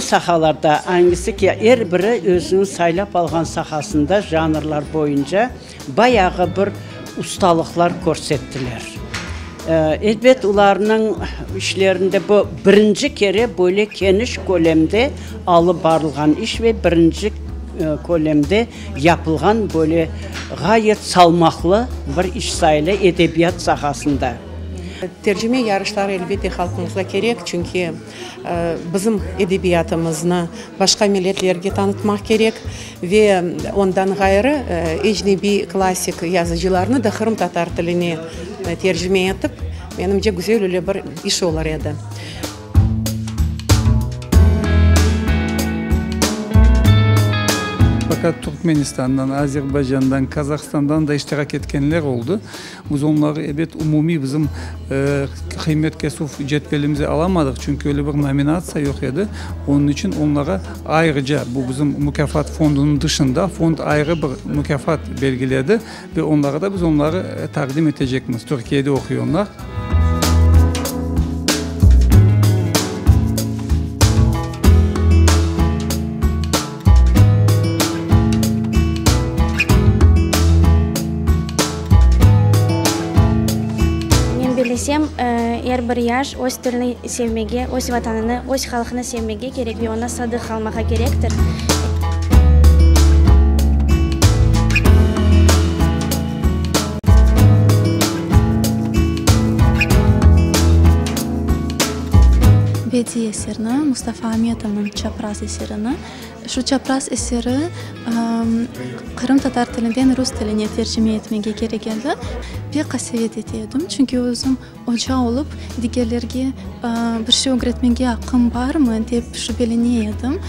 O sahalarda angisi ki, er biri özüniñ saylap alğan sahasında janrlar boyunca bayağı bir ustalıqlar körsettiler. Elbet, olarnıñ işlerinde bu birinci kere böyle keniş kölemde alıp barılğan iş ve birinci kölemde yapılğan böyle ğayet salmaqlı bir iş sayıla edebiyat sahasında. Tercime yarışları, elbette, halqımızğa kerek, çünki bizim edebiyatımıznı başqa milletlerge tanıtmaq kerek ve ondan ğayrı ecnebiy klassik yazıcılarnı da qırımtatar tiline tercime etip, menimce, güzel öyle bir iş olur edi. Faqat Turkmenistandan, Azerbaycandan, Kazahstandan da iştirak etkenler oldı. Biz onları, ebet, umumiy bizim qıymet kesüv cedvelimize alamadıq, çünki öyle bir nominatsiya yoq edi. Onıñ içün onlara ayrıca, bu bizim mukâfat fondunıñ tışında, fond ayrı bir mukâfat belgiledi ve onlara da biz onları taqdim etecekmiz. Türkiyede oquy onlar. Men bilesem, er bir yaş öz tilini sevmege, öz Vatanını, öz halqını sevmege kerek ve oña sadıq qalmağa kerektir. Bediiy eserni, Mustafa Ametovnıñ Çapraz eserini. Şu Çapraz eseri qırımtatar tilinden rus tiline tercime etmege kerek edi. Pek qasevet ete edim, çünki özüm oca olıp, digerlerge bir şey ögretmege aqqım barmı, dep şübelene edim.